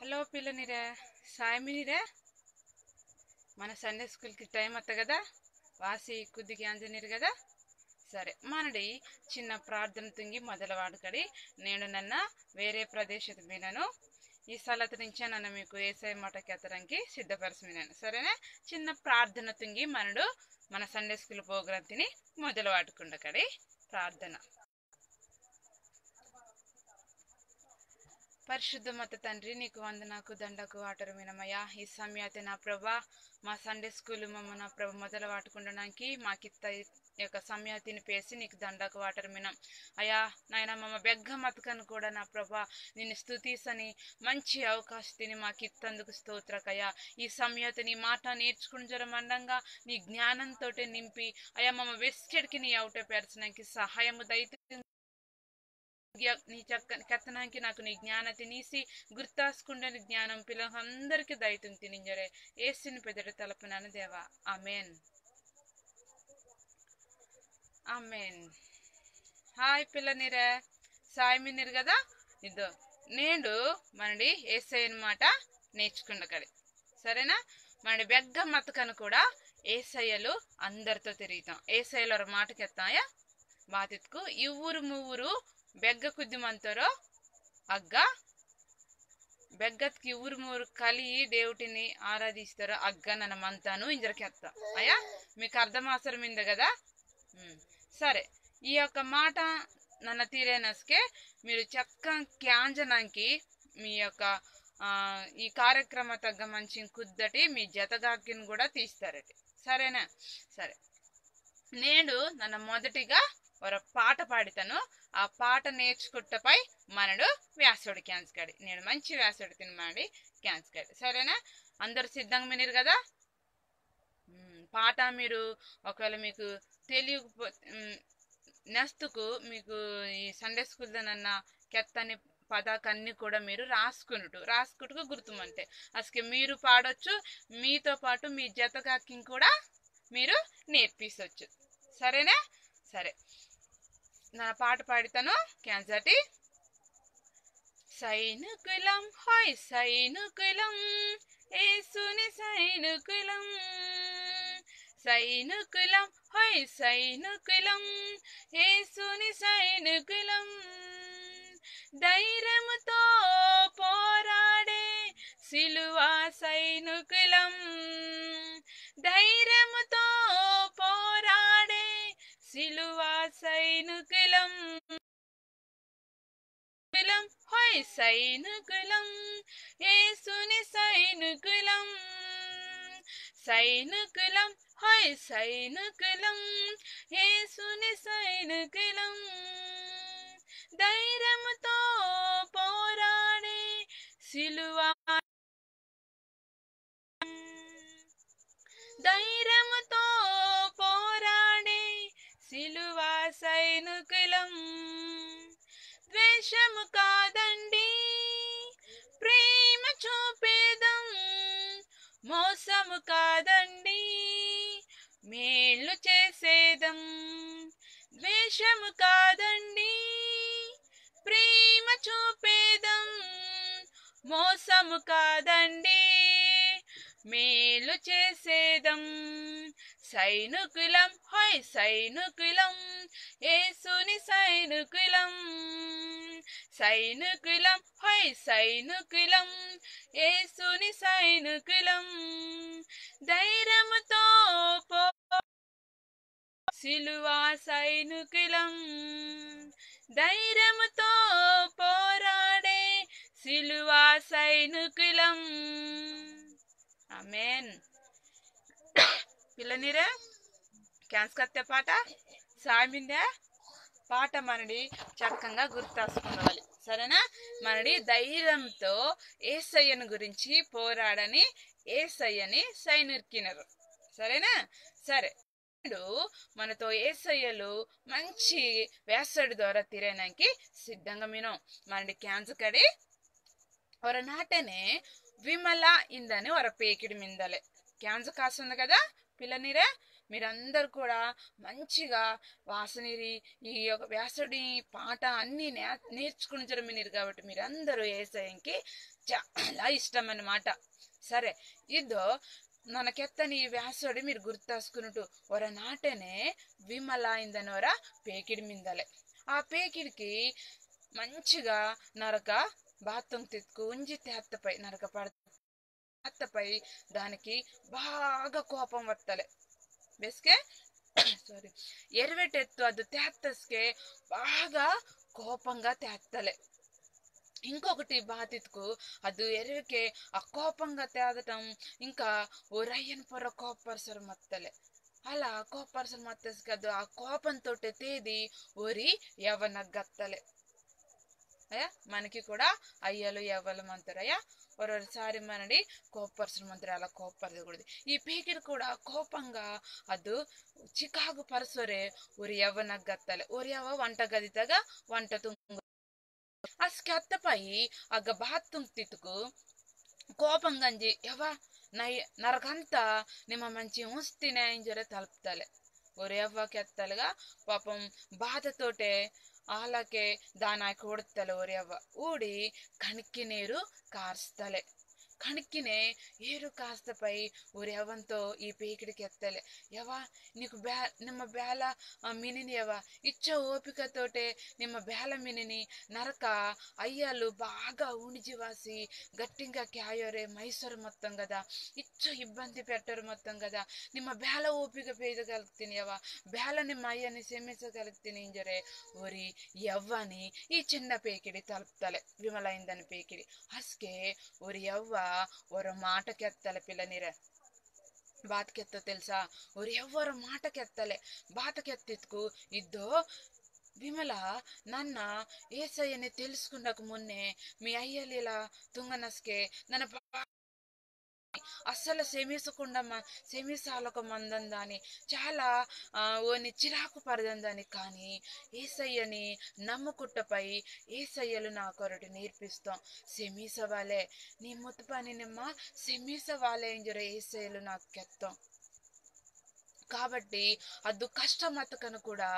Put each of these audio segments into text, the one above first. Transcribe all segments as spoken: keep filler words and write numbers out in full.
హలో పిల్లనిరే, సాయమినిరే. మన సండే స్కూల్కి టైమ్ అత్త కదా, వాసి కుద్దికి అంజనిరు కదా. సరే, మనడి చిన్న ప్రార్థన తుంగి మొదలు వాడుకడి. నేను నన్న వేరే ప్రదేశత మీనను. ఈ స్థలత నుంచే నన్న మీకు ఏసై మాట కెత్తడానికి సిద్ధపరచమినాను. సరేనా? చిన్న ప్రార్థన తుంగి మనడు మన సండే స్కూల్ ప్రోగ్రామ్ తిని మొదలు వాడుకుండకడి. ప్రార్థన. పరిశుద్ధ మత తండ్రి, నీకు వందనాకు దండకు వాటర్ మినమయ్యా. ఈ సమయాతే నా ప్రభా, మా సండే స్కూల్ మమ్మ నా ప్రభ మొదలు వాటుకుండడానికి మాకిత్త ఈ యొక్క సమయాతిని పేసి నీకు దండకు వాటర్ మినం. అయ్యా, నాయన మమ్మ బెగ్గ మతకను కూడా నా ప్రభా, నిన్ను స్తుతిసని మంచి అవకాశం తిని మాకిత్తందుకు స్తోత్రకయ్యా. ఈ సమయాతే నీ మాట నేర్చుకుని జరమండంగా నీ జ్ఞానంతో నింపి, అయ్యా, మమ్మ వెస్టెడ్కి నీ అవుటే పెరచడానికి సహాయము దయతు. నీ చక్క కెత్తనానికి నాకు నీ జ్ఞాన తినిసి, గుర్తాసుకుండని జ్ఞానం పిల్లలందరికీ దయతుం తినింజరే. ఏసుని పెదట తలపనాను దేవా. ఆమెన్. ఆమెన్. హాయ్ పిల్లనిరే, సాయమినిరు కదా. ఇద్దో, నేడు మనడి ఏసై అనమాట నేర్చుకుండకడి. సరేనా? మనడి బెగ్గ మతకను కూడా ఏసయ్యలు అందరితో తిరుగుతాం. ఏసయ్యలు ఒక మాట కెత్తాయా? బాతిత్కు ఇవ్వురు మువ్వురు బెగ్గ కుద్ది మంతోరో అగ్గ, బెగ్గత్కి ఇవ్వురు మువ్వురు కలియి దేవుటిని ఆరాధిస్తారో అగ్గ నన్న మంతాను ఇంజర కెత్త. అయ్యా, మీకు అర్థం అవసరం మింద కదా. ఉమ్, సరే, ఈ యొక్క మాట నన్న తీరేనస్కే మీరు చక్క క్యాంజనాంకి మీ యొక్క, ఆ, ఈ కార్యక్రమ తగ్గ మంచి కుద్దటి మీ జతగాకిని కూడా తీస్తారటి. సరేనా? సరే, నేడు నన్న మొదటిగా ఒక పాట పాడితాను. ఆ పాట నేర్చుకుట్టపై మనడు వ్యాసుడు క్యాంజకడి. నేడు మంచి వ్యాసుడు తిని మనడి క్యాంజకడి. సరేనా? అందరు సిద్ధంగా మినిరు కదా. ఉమ్, పాట మీరు ఒకవేళ మీకు తెలియకపో-, ఉమ్, నెస్తుకు మీకు ఈ సండే స్కూల్ నన్న కెత్తని పదాకన్నీ కూడా మీరు రాసుకునుటు, రాసుకుట్టుకు గుర్తుమంటే అసలు మీరు పాడొచ్చు, మీతో పాటు మీ జతగాకి కూడా మీరు నేర్పించవచ్చు. సరేనా? సరే, నా పాట పాడితాను. క్యాంజటి. సైనికులం, హోయ్ సైనికులం, యేసుని సైనికులం. సైనికులం, హోయ్ సైనికులం, యేసుని సైనికులం. ధైర్యముతో పోరాడే సిలువ సైనికులం. ధైర్యముతో పోరాడే సిలువ సైనికులం. కులం, హోయ్ సైనికులం, యేసుని సైనికులం. సైనికులం, హోయ్ సైనికులం, యేసుని సైనికులం. ధైర్యముతో పోరాడే సిలువ ధైర్యముతో పోరాడే సిలువ సైనికులం. ద్వేషము కాదండి, ప్రేమ చూపేదం. మోసము కాదండి, మేలు చేసేదం. ద్వేషము కాదండి, ప్రేమ చూపేదం. మోసము కాదండి, మేలు చేసేదం. సైనికులం, హోయ్ సైనికులం, యేసుని సైనికులం. సైనికులం, హోయ్ సైనికులం, యేసుని సైనికులం. ధైర్యముతో పో సిలువ సైనికులం. ధైర్యముతో పోరాడే సిలువ సైనికులం. ఆమెన్. పిల్లనిరే, క్యాంజకత్తే పాట సాయమిందే. పాట మనడి చక్కగా గుర్తాసుకుండవాలి. సరేనా? మనడి ధైర్యంతో ఏసయ్యను గురించి పోరాడని ఏసయ్యని సైనిర్కినరు. సరేనా? సరే, నేడు మనతో ఏసయ్యలు మంచి వ్యాసుడి ద్వారా తిరేనానికి సిద్ధంగా మినో. మనడి క్యాంజకడి ఒర నాటనే విమల ఇందని ఒర పేకిడి మిందలే. క్యాంజ కాస్తుంది కదా పిల్లనిరే. మీరందరూ కూడా మంచిగా వాసనిరి ఈ యొక్క వ్యాసుడి పాట అన్ని నే-, నేర్చుకుని మినిరు కాబట్టి మీరందరూ ఏసయ్యకి చాలా ఇష్టం అన్నమాట. సరే, ఇదో నన్న కెత్తని ఈ వ్యాసుడి మీరు గుర్తాసుకున్నట్టు ఒర నాటనే విమల ఇందనొర పేకిడి మిందలే. ఆ పేకిడికి మంచిగా నరక బాత్తం తిత్తుకు ఉంజి తేత్తపై నరక పడ అత్తపై దానికి బాగా కోపం వత్తలే. బెస్కే సారీ, ఎరవెటెత్తు అది తేత్తస్కే బాగా కోపంగా తేత్తలే. ఇంకొకటి బాతిత్కు అది ఎరవికే ఆ కోపంగా తేదటం ఇంకా ఓ రయ్యన్ పొర కోపర్సరు మత్తలే. అలా కోపర్సరు మత్తస్కే అది ఆ కోపంతోటే తేది ఓరి యవ్వనగ్గత్తలే. అయ్యా, మనకి కూడా అయ్యలు యవ్వలు మంతారయ్యా. ఒరొరసారి మనడి కోపర్సరు మంతారు, అలా కోపర్సకూడదు. ఈ పేకిడి కూడా కోపంగా అదు చికాకు పరసొరే ఒరి యవ్వనగ్గత్తలే. ఒరి యవ్వ వంట గదితగా వంట తుంగు అస్కె అత్తపై అగ్గ బాత్తుంగ్ తిత్తుకు కోపంగంజి, యవ్వ, నై-, నరకంతా నిమ్మ మంచి ఉంస్తినే ఇంజొరే తలుపుతలే. ఒరి యవ్వ కెత్తలుగా పాపం బాధతోటే ఆలకే దానాకి ఊడతలే ఒరి యవ్వ. ఊడి కణిక్కి నీరు కార్స్తలే. కణిక్కినే ఏరు కాస్తపై ఒరి యవ్వంతో ఈ పేకిడి కెత్తలే. యవ్వ, నీకు బే-, నిమ్మ బేల, ఆ, మినిని యవ్వ. ఇచ్చో ఓపికతోటే నిమ్మ బేల మినిని నరక అయ్యాలు బాగా ఉణిజివాసి గట్టింగా క్యాయోరే మైసూరు మొత్తం కదా, ఇచ్చో ఇబ్బంది పెట్టరు మొత్తం కదా, నిమ్మ బేల ఓపిక పేదగలుగుతిని యవ్వ, బేల నిమ్మ అయ్యని సెమిసగలుగుతిని ఇంజొరే ఒరి యవ్వని ఈ చిన్న పేకిడి తలుపుతలే, విమల ఇందని పేకిడి. అస్కే ఒరి యవ్వ ఒర మాట కెత్తలే పిల్లనిరే. బాత కెత్తో తెలుసా? ఒరి యవ్వ ఒర మాట కెత్తలే. బాత కెత్తిత్కు ఇద్దో విమల, నన్న ఏసయ్యని తెలుసుకుండకు మున్నే మీ అయ్యలిలా తుంగనస్కే నన్న బా-, అస్సలు సెమిసకుండా మ-, సెమిసాలకు మందందాని చాలా, ఆ, ఓని చిరాకు పడదందాని. కానీ ఏసయ్యని నమ్ముకుట్టపై ఏసయ్యలు నా కొరటి నేర్పిస్తాం. సెమిసవాలే, నీ ముత్తు పని నిమ్మ సెమిసవాలే ఇంజొరే ఏసయ్యలు నాకు కెత్తాం. కాబట్టి అదు కష్టం అతకను కూడా,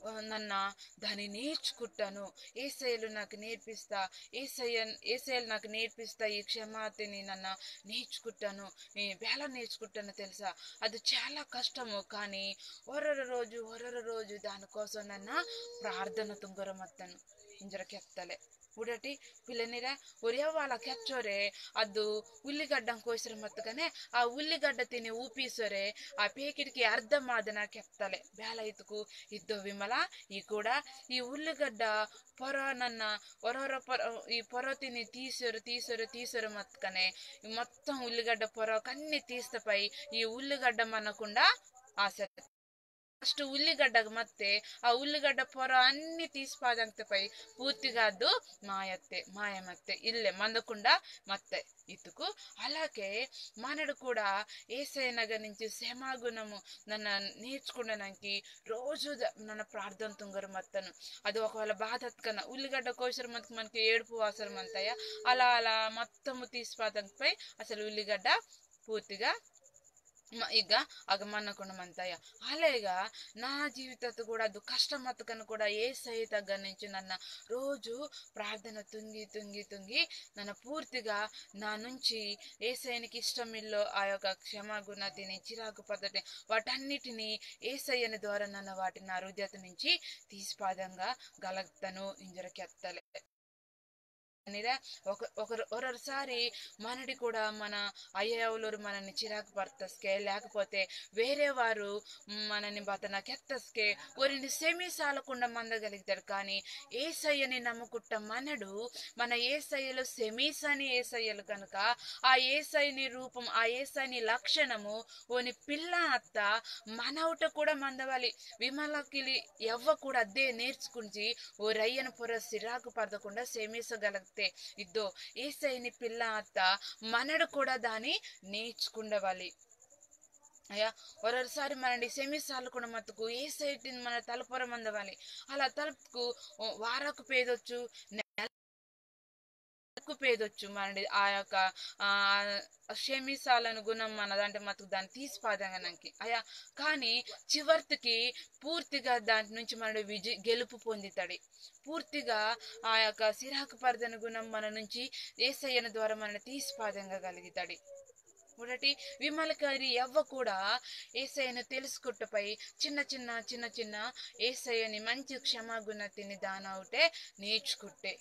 ఆ, నన్న దాన్ని నేర్చుకుంటాను. ఏసయ్యలు నాకు నేర్పిస్తా, ఏసయ్య, ఏసయ్యలు నాకు నేర్పిస్తా ఈ క్షమాతిని నన్న నేర్చుకుంటాను. ఈ బేల నేర్చుకుంటాను తెలుసా? అది చాలా కష్టము, కానీ ఒరొర రోజు, ఒరొర రోజు దానికోసం నన్న ప్రార్థన తుంగరమత్తను. ఇంజొరే కెత్తలే. ఉడటి పిల్లనిరే, ఒరియవ్వ అలా కెచ్చోరే, అదు ఉల్లిగడ్డ కోసర మత్తకనే, ఆ ఉల్లిగడ్డ తిని ఊపిసోరే, ఆ పేకిడికి అర్థమాదన కెత్తలే. బేల ఇతుకు ఇద్దో విమల, ఈ కూడా ఈ ఉల్లిగడ్డ పొర నన్న ఒరొర పొర, ఈ పొర తిని తీసోరు, తీసోరు, తీసోరు మత్తకనే, ఈ మొత్తం ఉల్లిగడ్డ పొర కన్ని తీస్తపై ఈ ఉల్లిగడ్డ మనకుండా ఆస ఫస్ట్ ఉల్లిగడ్డకు మత్తే, ఆ ఉల్లిగడ్డ పొర అన్ని తీసిపాదంతపై పూర్తిగా అద్దు మాయత్తే, మాయమత్తే, ఇల్లే మందకుండా మత్తే ఇతుకు. అలాగే మనడు కూడా ఏసయ్య నగ నుంచి క్షమాగుణము నన్న నేర్చుకుండడానికి రోజు ద-, నన్న ప్రార్థన తుంగరు మత్తను. అది ఒకవేళ బాధ అత్కన ఉల్లిగడ్డ కోసర మత్కు మనకి ఏడుపు వాసర మంతాయా, అలా అలా మొత్తము తీసిపాదంపై అసలు ఉల్లిగడ్డ పూర్తిగా మ-, ఇక అగ మనకుండా మంతాయా. అలాగా నా జీవితత్తు కూడా అది కష్టం అత్తకను కూడా ఏసయ్య దగ్గర నుంచి నన్న రోజు ప్రార్థన తుంగి, తుంగి, తుంగి నన్న పూర్తిగా నా నుంచి ఏసయ్యనికి ఇష్టం ఇల్లో ఆ యొక్క క్షమాగుణ తిని చిరాకు పద్ధతి వాటన్నిటిని ఏసయ్యని ద్వారా నన్న వాటిని నా హృదయత నుంచి తీసిపాదంగా గలగతను ఇంజొరే కెత్తలే. అనిరా ఒక, ఒక, ఒరొరసారి మనడి కూడా మన అయ్యవలోరు మనని చిరాకు పడతస్కే, లేకపోతే వేరే వారు మనని బతన కెత్తస్కే, ఓరిని సెమీసాలకుండా మందగలిగితాడు. కానీ ఏసయ్యని నమ్ముకుట్ట మనడు, మన ఏసయ్యలు సెమీసని ఏసయ్యలు కనుక, ఆ ఏసయ్యని రూపం, ఆ ఏసయ్యని లక్షణము ఓని పిల్ల అత్త మనవుట కూడా మందవాలి. విమలకిలి యవ్వ కూడా అదే నేర్చుకుంచి ఓ రయ్యన పొర సిరాకు పడకుండా సెమీసగలిగితే ఇద్దో ఏసయ్యని పిల్ల అత్త మనడు కూడా దాని నేర్చుకుండవాలి. అయ్యా, ఒరొరసారి మనడి సెమీసాలకుండా మత్తుకు ఏసయ్యటిని మన తలపొర మందవాలి. అలా తలుపుకు వారకు పేదొచ్చు, నెల తప్పు పేదొచ్చు మనడి ఆ యొక్క, ఆ, క్షమించాలని గుణం మనదంటే మతుకు దాన్ని తీసిపాదంగనంకి అయ్యా. కానీ చివర్తికి పూర్తిగా దాని నుంచి మనడు విజయ గెలుపు పొందితాడు. పూర్తిగా ఆ యొక్క సిరాకు పరదని గుణం మన నుంచి ఏసయ్యన ద్వారా మనని తీసిపాదంగగలుగుతాడు. ఒకటి విమలకారి యవ్వ కూడా ఏసయ్యను తెలుసుకుట్టపై చిన్న చిన్న చిన్న చిన్న ఏసయ్యని మంచి క్షమాగుణ తిని దానవుటే నేర్చుకుట్టే.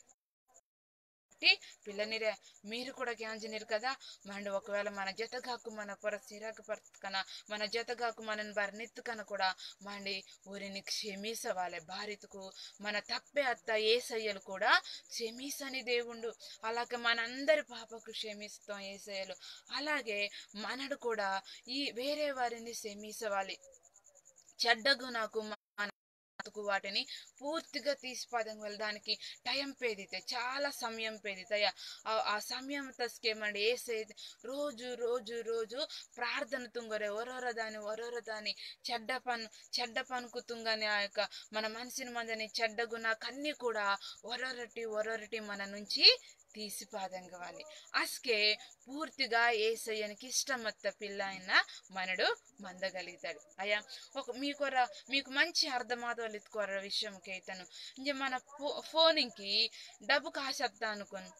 కాబట్టి పిల్లనిరే, మీరు కూడా క్యాంజనీరు కదా. మండి ఒకవేళ మన జతగాకు మన పొర సిరాకు పర్తకన, మన జతగాకు మనని బర్నిత్తుకన కూడా మండి ఊరిని క్షమిసవాలి. బారితుకు మన తప్పే అత్త ఏసయ్యలు కూడా క్షమిసని దేవుండు. అలాగే మనందరి పాపకు క్షమిస్తాం ఏసయ్యలు. అలాగే మనడు కూడా ఈ వేరే వారిని క్షమిసవాలి. చెడ్డగు నాకు మన వాటిని పూర్తిగా తీసిపాదం వెళ్ళడానికి టైం పేదితే, చాలా సమయం పేదితే అయ్యా. ఆ, ఆ సమయం తస్కే మండి ఏసై రోజు రోజు రోజు ప్రార్థన తుంగరే ఒరొర దాని ఒరొర దాని చెడ్డ పను చెడ్డ పనుకు తుంగని ఆ యొక్క మన మనసుని మందని చెడ్డ గుణాకన్నీ కూడా ఒరొరటి ఒరొరటి మన నుంచి తీసిపాదంగవాలి. అస్కే పూర్తిగా ఏసయ్యనికి ఇష్టమత్త పిల్ల అయినా మనడు మందగలుగుతాడు. అయ్యా, ఒక మీకొర మీకు మంచి అర్థమాదవాలిత్తుకోర విషయం కేతను. ఇంజ మన ఫో ఫోన్కి డబ్బు కాసత్తా అనుకోను,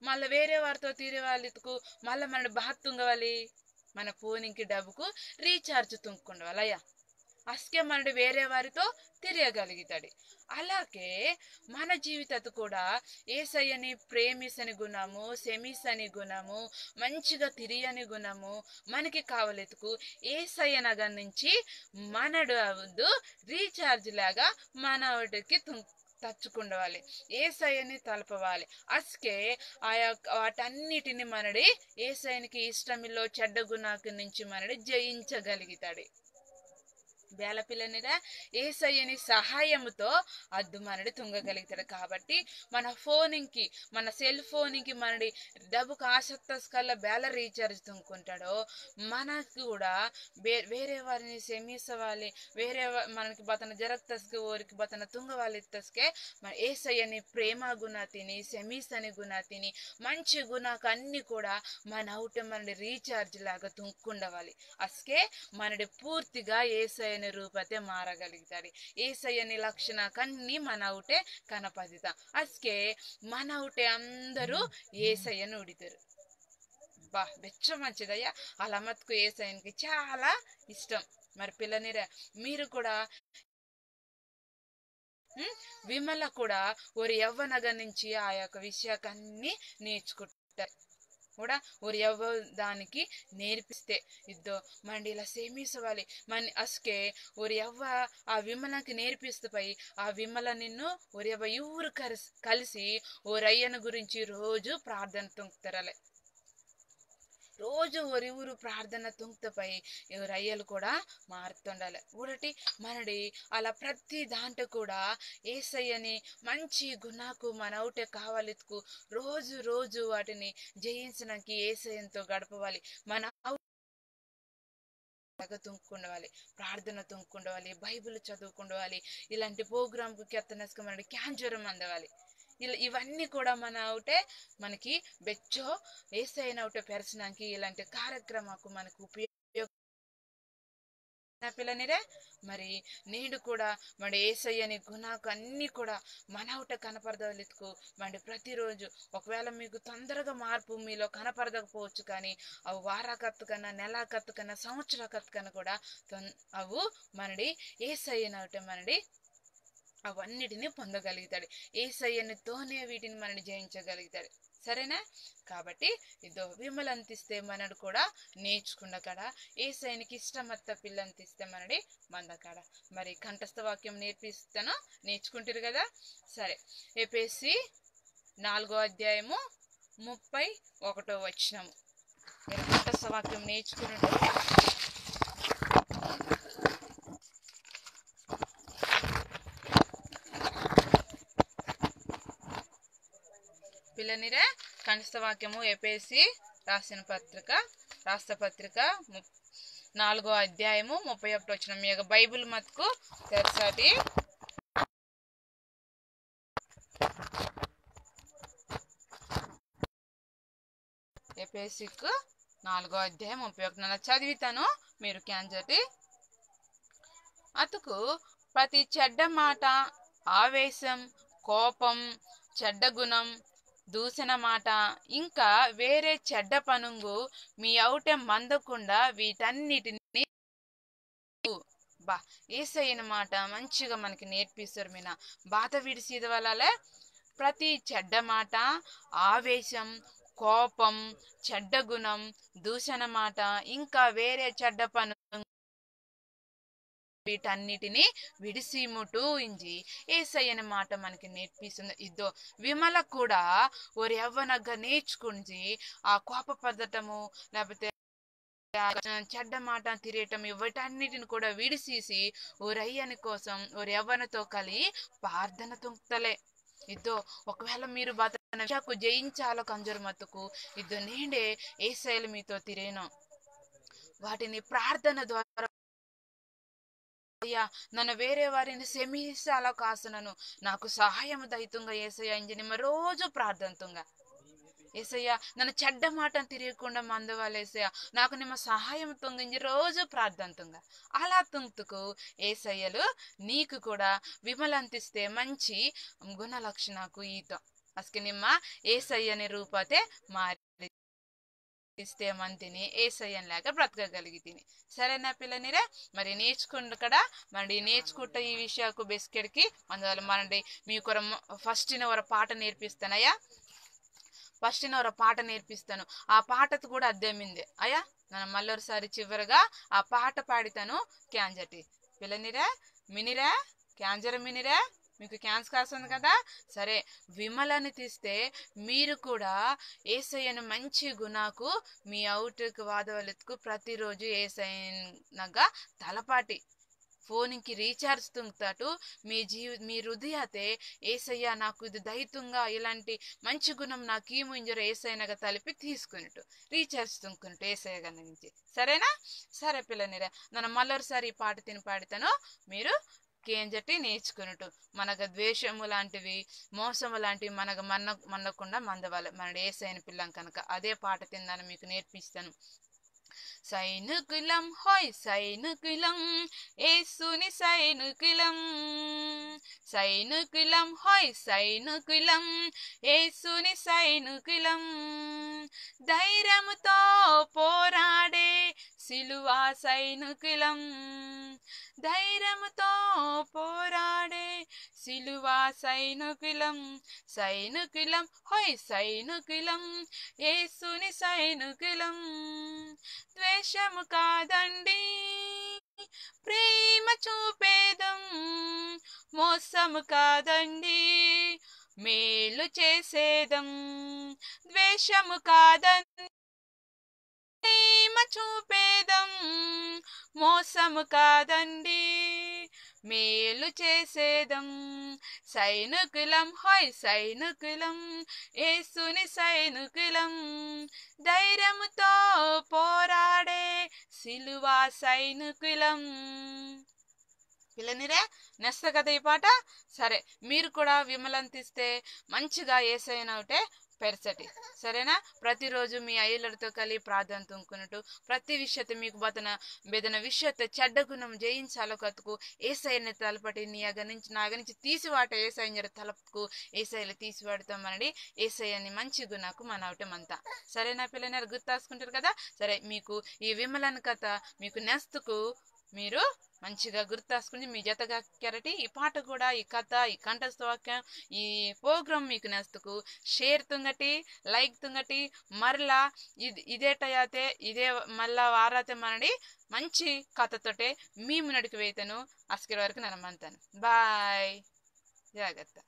మళ్ళీ వేరే వారితో తీరేవాలిత్తుకు మళ్ళీ మన బాత్ తుంగవాలి. మన ఫోన్కి డబ్బుకు రీఛార్జ్ తుంగుకుండవాలి అయ్యా. అస్కే మనడు వేరే వారితో తిరియగలుగుతాడు. అలాగే మన జీవితత కూడా ఏసయ్యని ప్రేమిసని గుణము, సెమిసని గుణము, మంచిగా తిరియని గుణము మనకి కావలెతుకు ఏసయ్యనగ నుంచి మనడు అవద్దు రీఛార్జ్ లాగా మనవడికి తుం- తచ్చుకుండవాలి. ఏసయ్యని తలపవాలి. అస్కే ఆ యొక్క వాటన్నిటిని మనడి ఏసయ్యనికి ఇష్టమిల్లో చెడ్డ గుణాకు నుంచి మనడి జయించగలుగుతాడు. బేల పిల్లనిరా, ఏసయ్యని సహాయముతో అద్దు మనడి తుంగగలుగుతాడు. కాబట్టి మన ఫోన్కి, మన సెల్ ఫోన్కి మనడి డబ్బుకు ఆసక్తస్కల్లా బేల రీఛార్జ్ తుంగుకుంటాడో, మనకు కూడా వే వేరే వారిని సెమిసవాలి. వేరే వ మనకి బతన జరగతస్కే, ఓరికి బతన తుంగవాలి ఇత్తస్కే, మన ఏసయ్యని ప్రేమ గుణ తిని, సెమిసని గుణ తిని, మంచి గుణాకు అన్ని కూడా మన అవుటే మనడి రీఛార్జ్ లాగా తుంగుకుండవాలి. అస్కే మనడి పూర్తిగా ఏసయ్యని రూపతే మారగలుగుతాడు. ఏసయ్యని లక్షణాకన్నీ మన అవుటే కనపదితాం. అస్కే మన అవుటే అందరూ ఏసయ్యని ఉడితారు. బా, బెచ్చ మంచిదయ్యా. అలా మతుకు ఏసయ్యనికి చాలా ఇష్టం. మరి పిల్లనిరే, మీరు కూడా, ఉమ్, విమల కూడా ఓరి యవ్వనగ నుంచి ఆ యొక్క విషయాకన్నీ నేర్చుకుంటారు కూడా. ఓరి యవ్వ దానికి నేర్పిస్తే ఇద్దో మండి ఇలా సేమిసవాలి. మన అస్కే ఓరి యవ్వ ఆ విమలకి నేర్పిస్తే పై ఆ విమల నిన్ను ఓరి యవ్వ ఇవ్వురు కలిసి కలిసి ఓరయ్యన గురించి రోజు ప్రార్థన తుంగుతారలే. రోజు ఒరివురు ప్రార్థన తుంక్తపై ఓరయ్యలు కూడా మారుతుండాలి. ఊడటి మనడి అలా ప్రతి దాంట్లో కూడా ఏసయ్యని మంచి గుణాకు మనవుటే కావాలిత్కు రోజు రోజు వాటిని జయించడానికి ఏసయ్యంతో గడపవాలి. మన తుంకుండవాలి, ప్రార్థన తుంకుండవాలి, బైబిల్ చదువుకుండవాలి. ఇలాంటి ప్రోగ్రామ్కు కెత్తనస్క మనడి క్యాంజరం అందవాలి. ఇలా ఇవన్నీ కూడా మన అవుటే మనకి బెచ్చో ఏసైన అవుటే పెరచడానికి ఇలాంటి కార్యక్రమాకు మనకు ఉపయోగ నా పిల్లనిరే. మరి నేడు కూడా మరి ఏసయ్యని గుణాకు అన్నీ కూడా మనవుట కనపడదలితుకు మరి ప్రతిరోజు ఒకవేళ మీకు తొందరగా మార్పు మీలో కనపడకపోవచ్చు, కానీ అవి వారాకత్తు కన్నా, నెలాకత్తు కన్నా, సంవత్సరాకత్తు కన్నా కూడా తొన్- అవు మనడి ఏసయ్యనవుటే మనడి అవన్నిటిని పొందగలుగుతాడు. ఏసయ్యనితోనే వీటిని మనడి జయించగలుగుతాడు. సరేనా? కాబట్టి ఇదో విమలంతిస్తే మనడు కూడా నేర్చుకుండకడ, ఏసయ్యనికి ఇష్టమత్త పిల్లంతిస్తే మనడి మందకడ. మరి కంఠస్థ వాక్యం నేర్పిస్తాను, నేర్చుకుంటారు కదా. సరే, ఎపేసి నాలుగో అధ్యాయము ముప్పై ఒకటో వచనము. మీరు కంఠస్థ వాక్యం నేర్చుకున్నట్టు పిల్లనిరే, కంఠస్థ వాక్యము ఎపేసి రాసిన పత్రిక, రాష్ట్ర పత్రిక ముప్- నాలుగో అధ్యాయము ముప్పై ఒకటి వచనం. మీ యొక్క బైబిల్ మతుకు తెరసాటి. ఎపేసికు నాలుగో అధ్యాయం ముప్పై ఒకటి నన్న చదివితాను, మీరు కేంజటి. అతుకు ప్రతి చెడ్డ మాట, ఆవేశం, కోపం, చెడ్డ గుణం, దూషణ మాట, ఇంకా వేరే చెడ్డ పనుంగు మీ అవుటే మందకుండా వీటన్నిటిని బా, ఏసయ్యన మాట మంచిగా మనకి నేర్పిస్తారు. మీన బాధ విడిసిదవలాలే ప్రతి చెడ్డ మాట, ఆవేశం, కోపం, చెడ్డ గుణం, దూషణ మాట, ఇంకా వేరే చెడ్డ పను వీటన్నిటిని విడిసిముటు ఇంజి ఏసయ్యన మాట మనకి నేర్పిస్తుంది. ఇద్దో విమల కూడా ఓరు యవ్వనగ్గ నేర్చుకుంజి ఆ కోప పడటము, లేకపోతే ఆ చెడ్డ మాట తిరియటం, వీటన్నిటిని కూడా విడిసిసి ఓరయ్యని కోసం ఓరు యవ్వనతో కలి ప్రార్థన తుంక్తలే. ఇద్దో ఒకవేళ మీరు బాతన విషయాకు జయించాలో కంజరు మత్తుకు ఇద్దో నేండే ఏసయ్యలు మీతో తిరేను. వాటిని ప్రార్థన ద్వారా, అయ్యా, నన్ను వేరే వారిని క్షమించాలో కాసునను నాకు సహాయం దయతుంగా ఏసయ్య ఇంజి నిమ్మ రోజు ప్రార్థన తుంగా. ఏసయ్య, నన్ను చెడ్డ మాట తిరియకుండా మందవాలేసయ్య, నాకు నిమ్మ సహాయం తుంగింజి రోజు ప్రార్థన తుంగా. అలా తుంగ్తుకు ఏసయ్యలు నీకు కూడా విమలంతిస్తే మంచి గుణలక్షణకు ఈతో. అసలు నిమ్మ ఏసయ్యని రూపతే మారి ఇస్తే మంతిని ఏసయ్యని లేక బ్రతకగలిగితిని. సరేనా పిల్లనిరే? మరి నేర్చుకుండు కదా, మరి నేర్చుకుంట ఈ విషయాకు బెస్కెడికి అందువల్ల మనండి మీకు ఫస్ట్ ఒక పాట నేర్పిస్తానయ్యా. ఫస్ట్ ఒక పాట నేర్పిస్తాను. ఆ పాటది కూడా అర్థమైంది అయ్యా. నన్ను మళ్ళొకసారి చివరగా ఆ పాట పాడితాను. క్యాంజటి పిల్లనిరే, మినిరే, క్యాంజర మినిరే, మీకు క్యాన్స్ కాస్తుంది కదా. సరే, విమలని తీస్తే మీరు కూడా ఏసయ్యను మంచి గుణాకు మీ అవుట్కి వాదవలెత్తుకు ప్రతిరోజు ఏసయ్యనగా తలపాటి ఫోన్కి రీఛార్జ్ తుంగుతాటు. మీ జీవి మీ హృదయతే ఏసయ్య నాకు ఇది దైతుంగా ఇలాంటి మంచి గుణం నాకు ఈ ముంజర ఏసయ్యనగా తలిపి తీసుకున్నట్టు రీఛార్జ్ తుంకున్నట్టు ఏసయ్య గన నుంచి. సరేనా? సరే పిల్లనిరే, నన్ను మళ్ళొకసారి ఈ పాట తిని పాడితాను. మీరు కేంజటి నేర్చుకున్నట్టు మనకు ద్వేషము లాంటివి, మోసము లాంటివి మనకు మన్న మన్నకుండా మందవాలి. మన ఏసైన పిల్లం కనుక అదే పాట తిందాను మీకు నేర్పిస్తాను. సైనికులం హోయ్ సైనికులం, యేసుని సైనికులం. సైనికులం హోయ్ సైనికులం, యేసుని సైనికులం. ధైర్యముతో పోరాడే సిలువ సైనికులం. ధైర్యముతో పోరాడే సిలువ సైనికులం. సైనికులం హోయ్ సైనికులం, యేసుని సైనికులం. ద్వేషము కాదండి, ప్రేమ చూపేదం. మోసము కాదండి, మేలు చేసేదం. ద్వేషము కాదండి, ప్రేమ చూపేదం. మోసము కాదండి, మేలు చేసేదం. సైనికులం హోయ్ సైనికులం, యేసుని సైనికులం. ధైర్యముతో పోరాడే సిలువ సైనికులం. పిల్లనిరే, నెస్త కదా ఈ పాట. సరే, మీరు కూడా విమలంతిస్తే మంచిగా ఏసైన ఒకటే పెరచటి. సరేనా? ప్రతిరోజు మీ అయ్యలతో కలిసి ప్రార్థన తుంకున్నట్టు ప్రతి విషయత మీకు బతన బెదన విషయత చెడ్డ గుణం జయించాలో కతుకు ఏసైని తలపటి నీ అగ నుంచి నా అగ నుంచి తీసివాట ఏసైని తలపకు. ఏసైలు తీసివాడుతామనడి. ఏసైని మంచి గుణకు మనవటమంతా. సరేనా పిల్లనిరే? గుర్తాసుకుంటారు కదా. సరే, మీకు ఈ విమలన్ కథ మీకు నెస్తుకు మీరు మంచిగా గుర్తాసుకుని మీ జతగా కెరటి ఈ పాట కూడా, ఈ కథ, ఈ కంఠస్థ వాక్యం, ఈ ప్రోగ్రామ్ మీకు నెస్తుకు షేర్ తుంగటి, లైక్ తుంగటి. మరలా ఇది ఇదే టయాతే ఇదే మళ్ళా వారాతే మనడి మంచి కథతోటే మీ మున్నడికి వెయితను. అస్కెర వరకు నన్ను మంతాను. బాయ్. జాగ్రత్త.